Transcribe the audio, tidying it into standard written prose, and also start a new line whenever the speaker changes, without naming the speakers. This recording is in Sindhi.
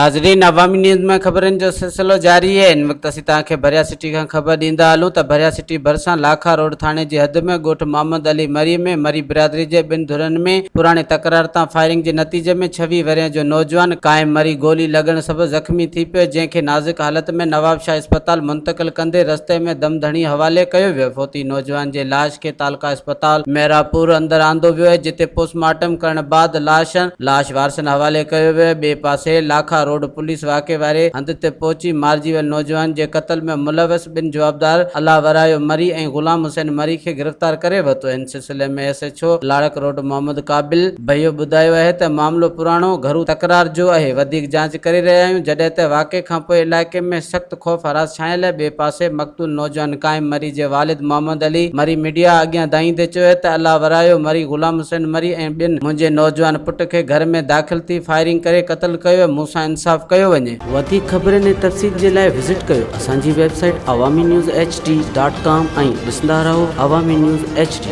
ناظرين عوامي نيوز ۾ خبرن جو سلسلو جاري آهي هن وقت اسين توهان کي ڀريا سٽي کان خبر ڏيندا هلون ته ڀريا سٽي ڀرسان لاکا روڊ ٿاڻي جي حد ۾ ڳوٺ محمد علي مري ۾ مري برادري جي ٻن ڌرين ۾ پراڻي تڪرار تان فائرنگ جي نتيجي ۾ 26 ورهين جو نوجوان قائم مري گولي لڳڻ سبب زخمي ٿي پيو جنهن کي نازڪ حالت ۾ نوابشاهه اسپتال منتقل ڪندي رستي ۾ دم ڌڻي حوالي ڪيو ويو فوتي نوجوان جي لاش کي تعلقه اسپتال ميرپور اندر آندو ويو آهي جتي پوسٽ مارٽم ڪرڻ بعد لاش لاش وارثن حوالي ڪيو ويو، ٻئي پاسي لاکا روڊ پوليس واقعي واري هنڌ تي پهچي مارجي ويل نوجوان جي قتل ۾ ملوث ٻن جوابدار الله ورايو مري ۽ غلام حسين مري کي گرفتار ڪري ورتو، ان سلسلي ۾ S H O Larak road Muhammad Qabil Bhayo ٻڌايو اهي ته معاملو پراڻو گهرو تڪرار جو اهي وڌيڪ جاچ ڪري رهيا آهيون، جڏهن ته واقعي کانپوء علائقي ۾ سخت خوف هراس ڇانيل آهي، ٻئي پاسي مقتول نوجوان قائم مري جي والد محمد علي مري ميڊيا اڳيان دانهيندي چيو ته الله ورايو مري، غلام حسين مري ۽ ٻين منهنجي نوجوان پٽ کي گهر ۾ داخل ٿي فائرنگ ڪري قتل ڪيو آهي، مون سان انصاف ڪيو وڃي. وڌيڪ خبرن ۽ تفصيل جي لاء وزٽ ڪيو اسان جي website Awami news H D dot com ۽ ڏسندا رهو عوامي نيوز ايڇ ڊي.